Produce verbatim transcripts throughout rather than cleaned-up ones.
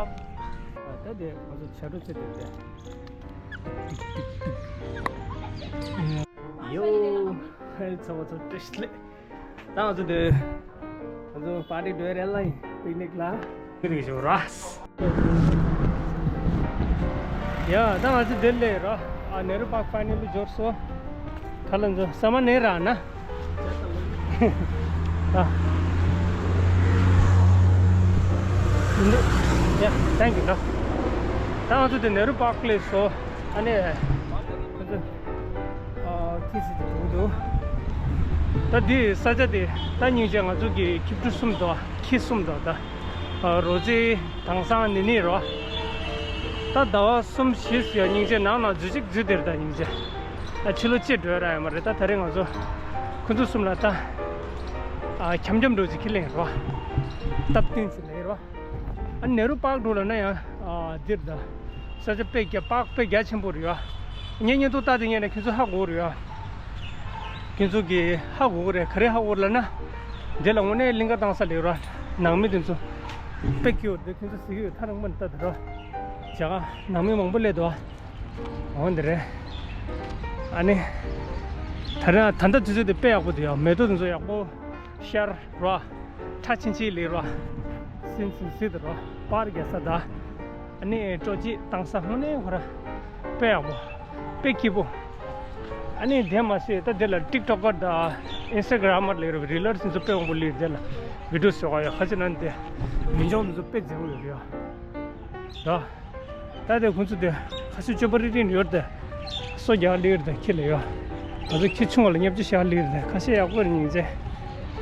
ཨ། ད་དེ་ང་ཚོ་བྱ་སྒྲོ་ཚེ་དེ་དེ། ཡོ། ཧེ་ཚོ་ཚོ་བཀྲ་ཤིས་བདེ་ལེགས། ད་ང་ཚོ་དེ། ང་ཚོ་པར་ཊི་འགྲོ་རེད་ལ་ཡིན། པིག་ནིག་ལ། ཁྱེད་རིག་ཞོག་ར། ཡ། ད་ང་ཚོ་དེ་ལས་ར། ཨ། ནེ་རུ་པཱརྐ་ཕའི་ནལ་ལི་འབྱོར་སོང་། ཁ་ལ་འཛོ་ས་མ་ནེ་ར་ན། ཨ། ཡ། ཐེང་ཀིའུ་ར། ད་ང་ཚོ་དེ་ནེ་རུ་པཱརྐ་སླེབས་སོང་། ཨ་ནི། ཨ། ཁྱི་སི་དེ་འདུག་འདུག་ད་འདི་ས་ཆ་དེ་ད་སྙིང་རྗེ། ང་ཚོ་གི་ཁྱི་ཕྲུག་གསུམ་འདུག་ཁྱི་གསུམ་འདུག་ད། ཨ། རོ་ཙི་དང་སང་ནི་ནི་རོ། ད་ཟླ་བ་གསུམ་བཞི་ཟེར་སྙིང་རྗེ་ནང་ན་འཛུལ་ཅིག་འཛུལ་དེར་ད་སྙིང་རྗེ། ཨ། ཕྱི་ལོ་གཅིག་འགྲོ་ར་ཡོད་མ་རེད། ད་ད་རེས་ང་ཚོ་ཁོ་ཚོ་གསུམ་ལ་ད། ཨ། འཁྱམ་འཁྱམ་འགྲོ་ཅིག་ཁྱི་ལེན་རོ། སྟབས་བསྟུན་ཅིག་ལེན་རོ། ཨ། ནེ་རུ་པཱརྐ་འགྲོ་ལ་ན་ཡང་། ཨ། འདིར་ད། ས་ཆ་དཔེ་རྒྱ། པཱརྐ་དཔེ་རྒྱ་ཆེན་པོ་རེད་ཡ། ངས་ཉེན་རྟོག་ལྟ་དེ་ཉན་ན་ཁྱེད་ཚོ་ཧ་གོ་རེད་ཡ། ཁྱེད་ཚོ་གི་ཧ་གོ་གི་རེད། ག་རེ་ཧ་གོ་རེད་ལབ་ན། འདི་ལ་དངོས་གནས་གླིང་ག་བཏང་ས་ལེགས་ར། ནང་མི་དེ་ཚོ་དཔེ་སྐྱིད་པོ་འདུག་ཁྱེད་ཚོ་གཟིགས་ཡོད། ཐག་རིང་པོ་ནས་ལྟ་དེ་ར། རྒྱ་གར་ནང་མི་མང་པོ་སླེབས་འདུག་འོ་འདི་རེད། ཨ་ནི། ད་རེས་ད་ལྟ་དུས་ཚོད་དེ་དཔེ་ཡག་པོ་འདུག་ཡ། མེ་ཏོག་དེ་ཚོ་ཡག་པོ་ཤར་ར། ཁྲ་ཆིལ་ཆིལ་ལེ་ར། སིན་སིན་སིད་ར། པར་རྒྱག་ས་ད། ཨ་ནི་སྤྲོ་སྐྱིད་བཏང་ས་དངོས་གནས་ཁོ་ར། དཔེ་ཡག་པོ། དཔེ་སྐྱིད་པོ། ཨ་ནི་དེ་མ་ཟད་ད་དེ་ལ་ཊིག་ཊོག་གར་དང་ཨིན་སི་ཊ་གྷ་རམ་མར་ལེ་ར། རི་ལར་སིན་ཚོ་དཔེ་མང་པོ་ལེ། དེ་ལ་བི་ཌིའོ་བཟོ་ག་ཡ། ཁ་ཅིག་ན་དེ་མི་འཇོག་མི་ཚོ་དཔེ་མཛེས་པོ་ཡོད་རེད་ཡ། ད། ད་དེ་ཁོང་ཚོ་དེ་ཁ་ཤས་སྤྱོད་པ་རིག་རིག་ཡོད་དེ། སོ་རྒྱག་ལེར་དེ་ཁྱི་ལ་ཡོད། ང་ཚོ་ཁྱི་ཆུང་བ་ལ་བརྙས་བཅོས་བཞག་ལེར་དེ་ཁ་ཤས་ཡག་པོ་རེད་སྙིང་རྗེ།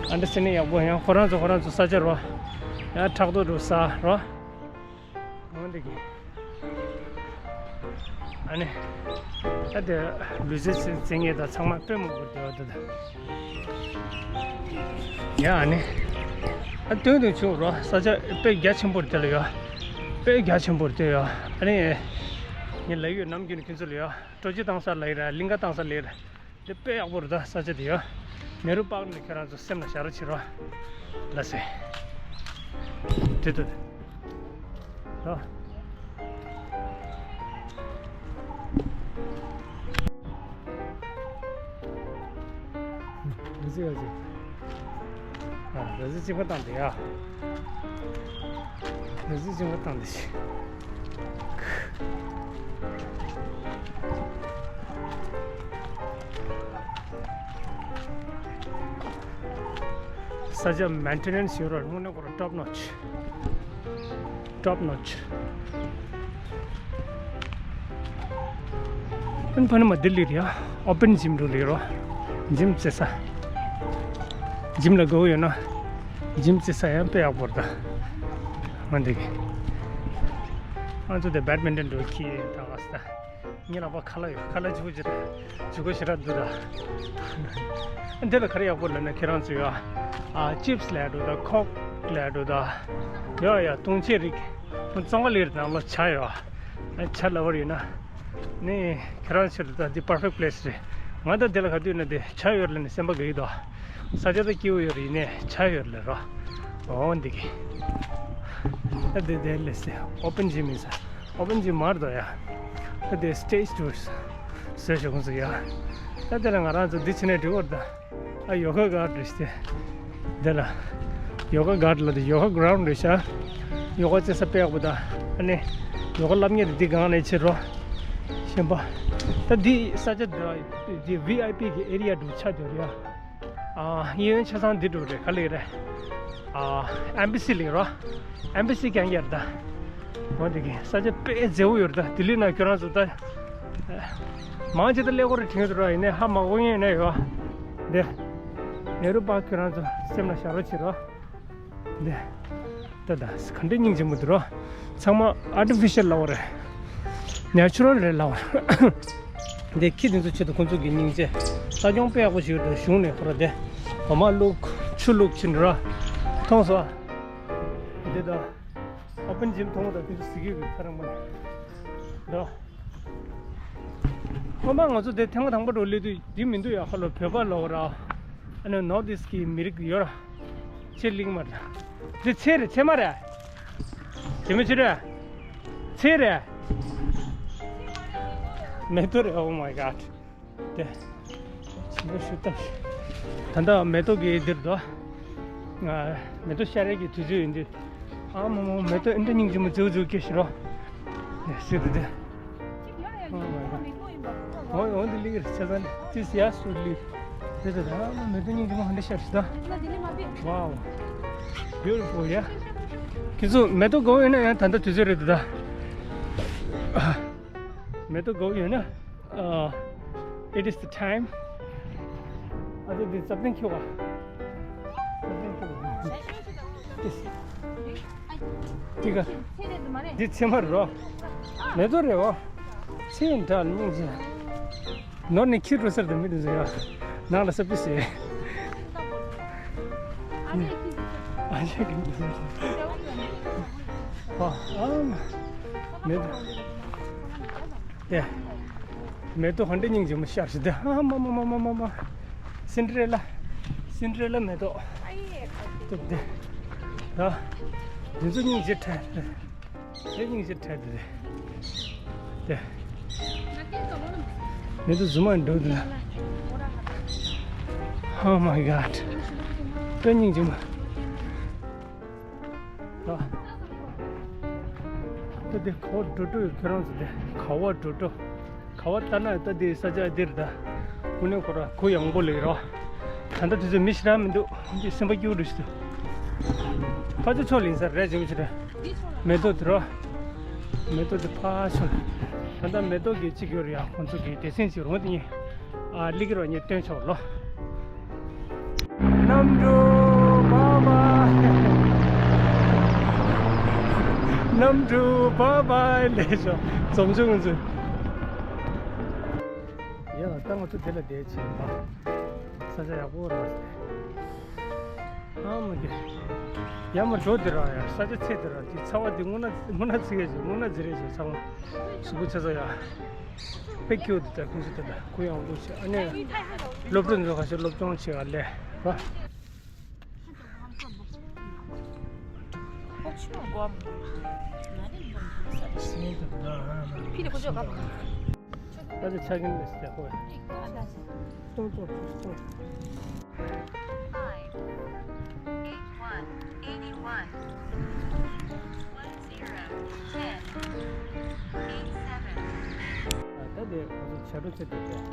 ཨ་འདྲ་སེ་ནས་ཡག་པོ། ཡང་ཁོ་རང་ཚོ་ཁོ་རང་ཚོ་ས་ཆ་རོ། ཡང་ཕྲག་དོག་འགྲོ་ས་རོ། འོ་འདི་གི། ཨ་ནི། ད་དེ་ལུས་རྩལ་རྩེད་མཁན་དང་ཚང་མ་དཔེ་མང་པོ་འདུག་ད་ད། ཡ་ཨ་ནི། ཨ་སྟོན་དུ་བྱུང་རོ། ས་ཆ་དཔེ་རྒྱ་ཆེན་པོ་རེད་དེ་ལ་ཡ། དཔེ་རྒྱ་ཆེན་པོ་རེད་དེ་ཡ། ཨ་ནི། ངས་ལབ་ཡོད་ནམ་རྒྱུན་ནས་ཁྱོད་ཚོ་ལ་ཡ། སྤྲོ་སྐྱིད་བཏང་ས་ལ་ཡིན་ར། གླིང་ག་བཏང་ས་ལ་ཡིན་ར། དེ་དཔེ་ཡག་པོ་རེད་ད་ས་ཆ་དེ་ཡ། ནེ་རུ་པཱརྐ་ནས་ཁྱེད་རང་ཚོ་སེམས་ལ་བཞག་རོགས་བྱེད་རོགས། ལགས་སེ། དེ་དུ། ད། རི་ཟི་ཡོད་ཅིག་ཨ། རི་ཟི་གཅིག་པ་བཏང་དེ་ཡ། རི་ཟི་གཅིག་པ་བཏང་དེ་ཞིག་ས་ཆ་མེན་ཊེ་ནན་སི་ཡོད་ར། དངོས་གནས་ཁོ་ར་ཊོབ་ནོཆ། ཊོབ་ནོཆ། ཨན་ཕ་ནི་མ་ལྡི་ལི་རེད་ཡ། ཨོ་པན་ཇིམ་འགྲོ་ལེ་རོ། ཇིམ་རྩེ་ས། ཇིམ་ལ་དགའ་བོ་ཡོད་ན། ཇིམ་རྩེ་ས་ཡང་དཔེ་ཡག་པོ་རེད་ད། ང་འདི་གི། ང་ཚོ་དེ་བེད་མིན་ཊོན་འགྲོ་གི་ད་ག་ས། ངའི་ལག་པ་ཁ་ལག་ཡོད། ཁ་ལག་ཆུ་བོ་ཅི་རེད། ཆུ་ཁོལ་ཞེ་དྲག་འདུག་ད། འདི་ལ་ག་རེ་ཡག་པོ་ལབ་ན་ཁྱེད་རང་ཚོ་ཡ། ཨ། ཅིབ་སི་ལབ་འགྲོ་ད། ཁོག་ལབ་འགྲོ་ད། ཡ་ཡ་བཏུང་བྱའི་རིགས། ཁོང་བཙོང་ག་ལེར་ནང་ལོ་ཇ་ཡོད། ཨ། ཇ་ལབ་པ་ཡིན་ན། ནི་ཁྱེད་རང་ཚོ་ད་འདི་པར་ཕེག་པི་ལེ་སི་རེད། ང་ད་འདི་ལ་ག་དུས་ན་འདི་ཇ་ཡོད་ལབ་ནས་སེམས་པ་དགའ་གི་འདུག་ས་ཆ་ད་སྐྱིད་པོ་ཡོད་རེད། ཡིན་ནའི་ཇ་ཡོད་ལབ་རོ། འོ་འདི་གི། ད་འདི་དེ་ལས་སེ་ཨོ་པན་ཇིམ་ཡིན་ས། ཨོ་པན་ཇིམ་མར་དོ་ཡ། ད་དེ་སི་ཊེ་ཇི་ཊུར་བཟོས་ཤོག་ཁོང་ཚོ་ཡ། ད་དེ་ལ་ང་རང་ཚོ་འདི་ཕྱི་ནས་འགྲིག་གོ་རེད་ད། ཨ། ཡོ་ག་གྷ་ཌ་རེད་ཤག་དེ་ལ། ཡོ་ག་གྷ་ཌ་ལ་དེ་ཡོ་ག་གྷ་རའུན་ཌ་རེད་ཤག་ཡོ་ག་རྩེ་ས་དཔེ་ཡག་པོ་ད། ཨ་ནི། ཡོ་ག་བསླབ་མཁན་དེ་འདི་སྒང་ནས་བྱེད་རོགས། གཞན་པ། ད་འདི་ས་ཆ་འདི་འདི་ཝི་ཨའི་པི་གི་ཨེ་རི་ཡ་འདྲ་ཆགས་འདུག་རེད་ཡ། ཨ། གཡས་གཡོན་ཆ་ཚང་འདི་འདྲ་རེད། ག་ལེ་རེད། ཨ། ཨེམ་བྷ་སི་ལེ་རོ། ཨེམ་བྷ་སི་རྐྱང་རྐྱང་རེད་ད། འོ་འདི་གི་ས་ཆ་དཔེ་མཛེས་པོ་ཡོད་རེད་ད། ལྡི་ལི་ན་ཁྱོད་རང་ཚོ་ད། མང་ཆེ་ད་ཀླད་ཀོར་རེ་དྲན་གྱི་འདུག་ར། ཡིན་ནའི་ཧ་མ་གོ་མཁན་ཡིན་ན་ཡོད། འདི། ནེ་རུ་པཱརྐ་ཁྱོད་རང་ཚོ་སེམས་ལ་བཞག་རོགས་བྱེད་རོགས། འདི། ད་ད་ག་འདྲ་སྙིང་རྗེ་མོ་འདུག་རོ། ཚང་མ་ཨར་ཊི་ཕི་ཤལ་ལབ་པ་རེད། ནེ་ཅུ་རལ་རེད་ལབ་པ་རེད། འདི་ཁྱི་དེ་ཚོ་ཆེད་དུ་ཁོང་ཚོ་གི་སྙིང་རྗེ། ལྟ་སྐྱོང་དཔེ་ཡག་པོ་ཞིག་ཡོད་འདུག་གཞུང་ནས་ཁོ་ར་དེ། འོ་མ་བླུགས། ཆུ་བླུགས་ཕྱིན་ར། མཐོང་སོང་། འདི་ད། ཨོ་པན་ཇིམ་མཐོང་བ་དང་དེ་ཚོ་གཟིགས་ཡོད་གི་ཁ་རང་མ་ནས། འདི། སྔོན་མ་ང་ཚོ་དེ་ཐེངས་མ་དང་པོ་འགྲོ་སླེབས་དུས་འདི་མི་འདུག་ཡ། ཁ་ལོ་བོད་པ་ལོག་ར། ཨ་ནི་ནོར་ཐ་ཨིསྟ་གི་མི་རིགས་ཡོད་ར། ཕྱིར་གླིང་མ་རེད། འདི་ཚལ་རེད། ཚལ་མ་རེད། དེ་མི་ཕྱིར་རེད། ཚལ་རེད། མེ་ཏོག་རེད། Oh my God. དེ། ཞིམ་པོ་ཞིག་ལྟ། ད་ལྟ་མེ་ཏོག་གི་འདིར་འདུག་ང་མེ་ཏོག་ཤར་ཡས་ཀྱི་དུས་ཚོད་ཡིན་དུས། ཨ་མ་མ། མེ་ཏོག་འདི་འདྲ་སྙིང་རྗེ་མོ་མཛེས་མཛེས་སྐྱེས་ཤག་ར། ནས་སྲིད་དུ་དེ། འོ་འོ་འདི་ལིག་རེད། ཆ་ཚང་འདི་ཡ་སུ་ལིག་རེད། དེ་དེ་ད་མེ་ཏོག་སྙིང་རྗེ་མོ་ཧ་འདྲ་ཤར་ཤག་ད། Wow. Beautiful, yeah. ཁྱེད་ཚོ་མེ་ཏོག་དགོས་ཡོད་ན་ཡང་ད་ལྟ་དུས་ཚོད་རེད་དེ་ད། མེ་ཏོག་དགོས་ཡོད་ན། Uh, it is the time. ཨ་ཙི་འདི་ཙབ་ཏིང་ཁྱོ་ག་ཙབ་ཏིང་ཁྱོ་ག་འདི་ག་འདི་ཚལ་མ་རེད་རོ། མེ་ཏོག་རེད་བ། ཚལ་འདྲ་སྙིང་རྗེ། ནོར་ནས་ཁྱི་འགྲོ་སར་དུ་མི་འདུག་ཟེར་ཡ། ནང་ལ་སྲབ་ཅི་ཟེར། ཨ་ཅེ་གི་འདུག་ཟེར། ཨ་ཨ་མེ་ཏོག་དེ། མེ་ཏོག་ཧ་འདྲ་སྙིང་རྗེ་མོ་ཤར་ཤག་དེ། ཨ་མ་མ། སིན་ཌི་རེ་ལ། སིན་ཌི་རེ་ལ་མེ་ཏོག་ཏུབ་དེ། ད། དེ་ཚོ་སྙིང་རྗེ་ཁྲལ། དེ་སྙིང་རྗེ་ཁྲལ་དེ་རེད། དེ། མེ་ཏོག་རྫུན་མ་འགྲོ་དེ་ལ། Oh my God. དེ་སྙིང་རྗེ་མོ། ད། ད་དེ་ག་བ་འགྲོ་འགྲོ་ཡོད། ཁྱེད་རང་ཚོ་དེ་ག་བ་འགྲོ་འགྲོ། ག་བ་ལྟ་ན་ད་དེ་ས་ཆ་འདིར་ད། དངོས་གནས་ཁོ་ར་གུ་ཡངས་པོ་ལེགས་རོ། ད་ལྟ་དུས་ཚོད་མི་ཞེ་དྲག་མི་འདུག་འདི་སེམས་པ་སྐྱིད་པོ་འདུག་ཤི་འདུག་ཕ་ཚོ་ཕྱོགས་ལེན་ས་རེད་ཅིག་མི་ཞེ་དྲག་མེ་ཏོག་དེ་རོ། མེ་ཏོག་དེ་ཕ་ཕྱོགས། ད་ལྟ་མེ་ཏོག་གི་གཅིག་ཡོད་རེད་ཡ། ཁོང་ཚོ་གི་སྡེ་ཚན་གཅིག་རོང་དེ་ཉིད། ཨ་ལི་ཀི་རོ་ཉིད་སྟོན་ཆོག་ལོ། གནམ་གྲུ་བཱའི་བཱའི། གནམ་གྲུ་བཱའི་བཱའི་ལས་ཤོག་འཛོམས་ཆུང་ཚོ། ཡ་ད་ང་ཚོ་དེ་ལ་བསྡད་ཕྱིན་པ། ས་ཆ་ཡག་པོ་རེད། ཨ་མ་གི། ཡ་མ་འགྲོ་དེ་ར་ཡ། ས་ཆ་ཚད་དེ་ར། དེ་ཚ་བ་དེ་སྔོ་ན་སྔོ་ན་ཚིག་ཡ་ཞིག་སྔོ་ན་ཚིག་རེད་ཞིག་ཚ་བ། གཟུགས་པོ་ཚ་ཚ་ཡ། དཔེ་སྐྱིད་པོ་འདུག་ད་ཁོང་ཚོ་ད་ལྟ་གུ་ཡངས་པོ་བྱས། ཨ་ནི་སློབ་ཕྲུག་ཚོ་ཁ་ཤས་སློབ་སྦྱོང་བྱེད་ག་སླེབས་པ། ད་ཆ་ཆ་གིན་ལས་སྟེགས་ཁོ། ཏོང་ཏོང་ཏོང་། Five, eight one, eighty one, one zero, ten, eight seven. ད་དེ་ང་ཚོ་བྱ་རུ་ཚེ་དེ་རེད།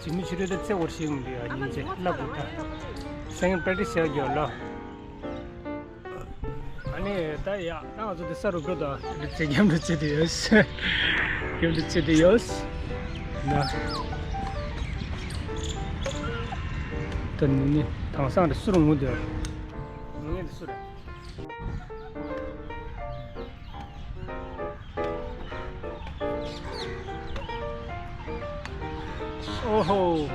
ཇི་མི་ཕྱི་རོལ་དུ་ཚེ་བར་ཞིག་མི་འདུག་ཡ། སྙིང་རྗེ་ལབ་དགོས་ད། སེང་པྲེ་ཏི་སི་བྱ་རྒྱུ་ལ། ཨ་ནི་ད་ཡ་ད་ང་ཚོ་འདི་ས་རུབ་འགྲོ་དང་། འདི་ཚེ་རྒྱབ་འགྲོ་ཚེ་དེ་ཡོད། རྒྱབ་འགྲོ་ཚེ་དེ་ཡོད། ན། ད་ནི་ནི་དེང་སང་འདི་སུ་རུ་ངུ་དེ་ཡོད། ངུ་ངེ་འདི་སུ་རེད། ཨོ་ཧོ།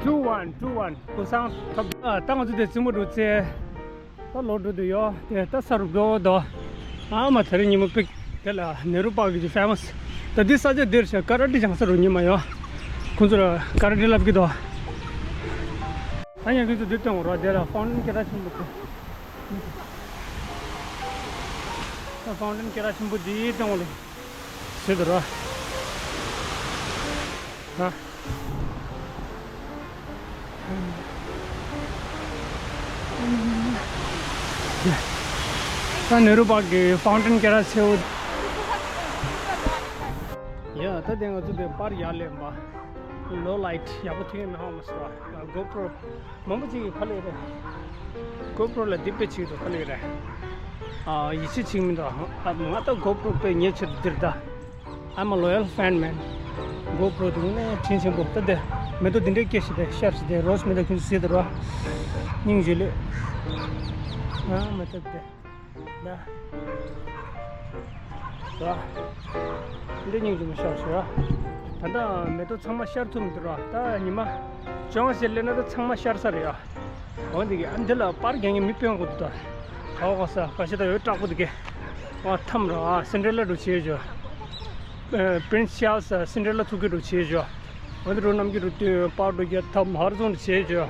Two one, two one. ཀུན་བཟང་ཐོབ། ཨ་ད་ང་ཚོ་དེ་རྩེད་མོ་འགྲོ་ཚེ། ད་ལོག་འགྲོ་དུ་ཡོད་དེ། ད་ས་རུབ་འགྲོ་དོ། ཨ་མ་ད་རེས་ཉིན་མོ་པིག་དེ་ལ་ནེ་རུ་པཱརྐ་གི་ཕེ་མ་སི། ད་འདི་ས་ཆ་འདིར་ཞག་ཀ་ར་ཏི་སྦྱང་ས་རུ་ཉི་མ་ཡོད། ཁོང་ཚོ་ལ་ཀ་ར་ཏི་ལབ་ཀྱི་དོ། ཨ་ཡང་ཁྱོད་ཚོ་འདིར་སྟོན་རོགས། དེ་ལ་ཕའུན་ཊེན་སྐད་གྲགས་ཆེན་པོ་དེ། ད་ཕའུན་ཊེན་སྐད་གྲགས་ཆེན་པོ་འདི་སྟོན་ལ། ཟེར་དུ་རོ། ཧ། ད་ནེ་རུ་པཱརྐ་གི་ཕའུན་ཊེན་སྐད་གྲགས་ཆེ་བོ། ཡ་ད་དེ་ང་ཚོ་དེ་པར་ཡར་ལེན་པ། ལོ་ལའིཊ་ཡག་པོ་ཐོན་ཡོད་མེད་ཧ་མ་སོང་བ། གོ་པྲོ་མང་པོ་ཅིག་གིས་ཁ་ལས་རེད། གོ་པྲོ་ལ་འདི་དཔེ་ཆེ་གི་འདུག་ཁ་ལས་རེད། ཨ་ཡིད་ཆེས་བྱེད་མི་འདུག་ང་ད་གོ་པྲོ་དཔེ་ཉེ་ཆེར་འདིར་ད། I'm a loyal fan, man. གོ་པྲོ་དེ་ནས་དྲིན་ཆེན་པོ། ད་དེ་མེ་ཏོག་འདི་འདྲའི་སྐྱེ་ཞིག་དེ་ཤར་ཞིག་དེ་རོ་སི་མེ་ཏོག་ཁྱོད་ཚོ་ཟེར་དེ་རོ། སྙིང་རྗེ་ལེ། ང་མེ་ཏོག་དེ། ད། ད། འདི་སྙིང་རྗེ་མོ་ཤར་ཤག་ར། ད་ལྟ་མེ་ཏོག་ཚང་མ་ཤར་ཐུབ་མི་འདུག་ར། ད་ཉི་མ་བཅོ་ལྔ་ཞིག་སླེབས་ན་ད་ཚང་མ་ཤར་ས་རེད་ཡ། འོ་འདི་གི་ཨ་འདི་ལ་པར་རྒྱག་མཁན་མི་དཔོན་དགོས་འདུག་ད། ག་བ་ག་ས་ག་ཤེད་ད་ཡོད་དྲག་པོ་འདུག་གི། ཨ་ཐམ་ར་ཨ་སིན་ཌི་རེ་ལ་འགྲོ་བྱེད་ཅོ། པྲིན་སི་ཆཱལ་སི་སིན་ཌི་རེ་ལ་ཐུག་གི་འགྲོ་བྱེད་ཅོ། འོ་དེ་རུ་ནམ་གྱི་རུ་ཏུ་པར་འགྲོ་རྒྱ་ཐམ་ཧར་ཚོང་འགྲོ་བྱེད་ཅོ།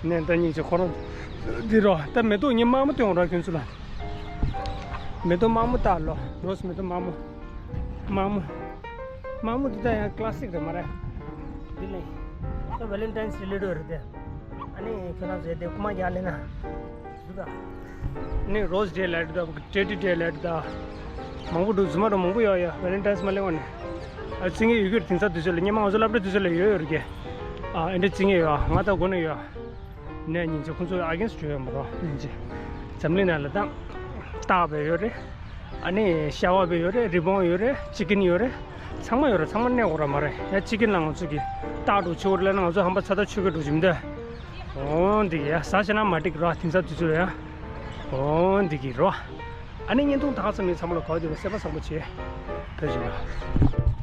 ནས་ད་སྙིང་རྗེ་ཁོ་རང་འདི་རོ། ད་མེ་ཏོག་ངས་དམར་མོ་སྟོན་འོང་ར་ཁྱོད་ཚོ་ལ། མེ་ཏོག་དམར་མོ་ལྟ་ལོ། རོ་སི་མེ་ཏོག་དམར་མོ། དམར་མོ། དམར་མོ་འདི་ད་ཡང་ཀ་ལ་སིག་རེད་མ་རེད། འདི་ལས། ད་ཝེ་ལེན་ཊའིན་སི་རི་ལེ་ཊིབ་རེད་དེ། ཨ་ནི་ཁྱོད་རང་ཚོས་དེ་རྐུ་མ་རྒྱག་ལེ་ན། འདི་ད། ནི་རོ་སི་ཌེ་ལབ་ད། ཊེ་ཌི་ཌེ་ལབ་ད། མང་པོ་འདུག་རྫུན་མ་རུ་མང་པོ་ཡོད་ཡ། ཝེ་ལེན་ཊའིན་སི་མ་སླེབས་གོང་ནས། ཨ་བརྩི་ངེས་ཡོད་ཀྱི་རེད། དེང་སང་དུས་ཚོད་ལ་སྔོན་མ་ང་ཚོ་སློབ་གྲྭ་དུས་ཚོད་ལ་ཡོད་ཡོད་རེད་ཀྱི། ཨ་ཨེ་འདྲ་བརྩི་ངེས་ཡོད། ང་ད་དགོས་ནས་ཡོད། ནས་སྙིང་རྗེ་ཁོང་ཚོ་ཨ་གེན་སི་ཊི་བྱོས་ཡོད་མ་རོ། སྙིང་རྗེ། འཛམ་གླིང་ནང་ལ་ད་སྟག་བས་ཡོད་རེད། ཨ་ནི་ཤ་བ་བས་ཡོད་རེད། རི་བོང་ཡོད་རེད། ཅི་ཀིན་ཡོད་རེད། ཚང་མ་ཡོད་རེད། ཚང་མ་གནས་དགོས་ར་མ་རེད་ཡ། ཅི་ཀིན་ལ་ང་ཚོ་གི་སྟག་འགྲོ་ཆོག་རེད་ལབ་ན་ང་ཚོ་ཧམ་པ་ཚ་ཐག་ཆོད་གི་འགྲོ་གི་མི་འདུག་འོ་འདི་གི་ཡ་ཟ་ཤེས་ན་མ་འགྲིག་རོ། དེང་སང་དུས་ཚོད་ཡ། འོ་འདི་གི་རོ། ཨ་ནི་བརྙན་ཐུང་ད་ག་ཙམ་ཡིན། ཚང་མ་ལ་གོ་བདེ་བའི་སེམས་པ་བཟང་པོ་བྱེད། ཐུགས་རྗེ་ཆེ།